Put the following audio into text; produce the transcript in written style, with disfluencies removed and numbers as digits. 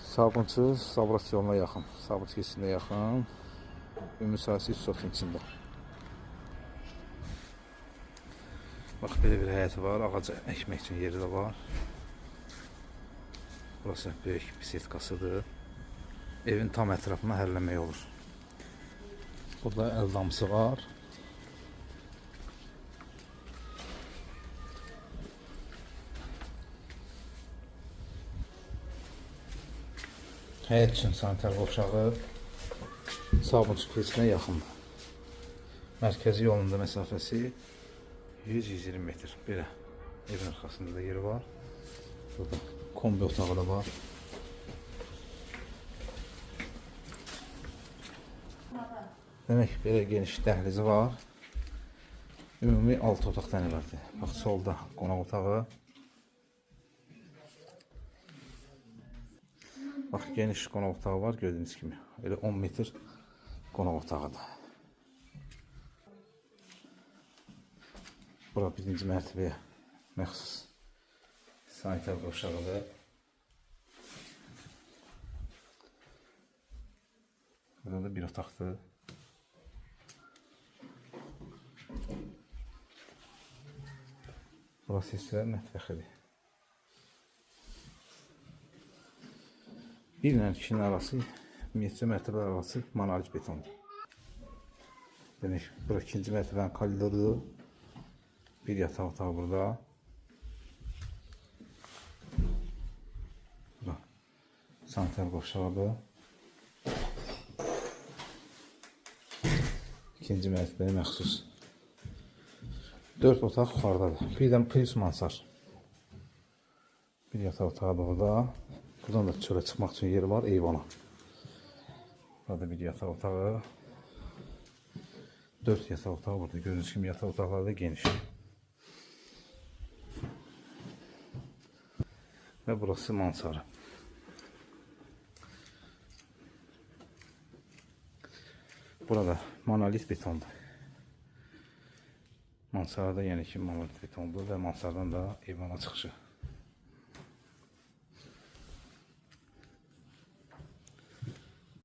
Sabunçu Zabrat yoluna yaxın, Sabunçu keçidinə yaxın. Ümumi sahəsi 3 sotun içində. Bax, belə bir həyəti var, ağac əkmək üçün yeri də var. Burası böyük bisetkasıdır. Evin tam ətrafına hərləmək olur. Burada əl damısı var. Həyət üçün sanitar qovşağı Sabunçu keçidinə yaxındır. Mərkəzi yolunda məsafəsi 100-120 metr. Belə evin arxasında da yeri var. Burada kombi otağı da var. Demək, belə geniş dəhlizi var. Ümumi 6 otaqdan ibarətdir. Bax, solda qonaq otağı. Bax, geniş qonaq otağı var gördüyünüz kimi. Elə 10 metr qonaq otağıdır. Bura birinci mərtəbəyə məxsus sanitar qovşağıdır. Burada da bir otaqdır. Burası isə mətbəxidir. Bir ilə ikinin arası, ümumiyyətcə mərtəbələr arası monolit betondur. Demək, bura ikinci mərtəbənin koridorudur. Bir yataq otağı burada. Bura sanitar qovşağıdır. İkinci mərtəbəyə məxsus. 4 otaq yuxarıdadır. Bir də plus mansar. Bir yataq otağı da burada. Buradan da çölə çıxmaq üçün yeri var, eyvana. Burada bir yataq otağı. 4 yataq otağı burada. Gördüyünüz kimi yataq otaqları da geniş. Və burası mansarı. Burada monolit betondur. Mansarda yəni ki monolit betondur və mansardan da eyvana çıxışı.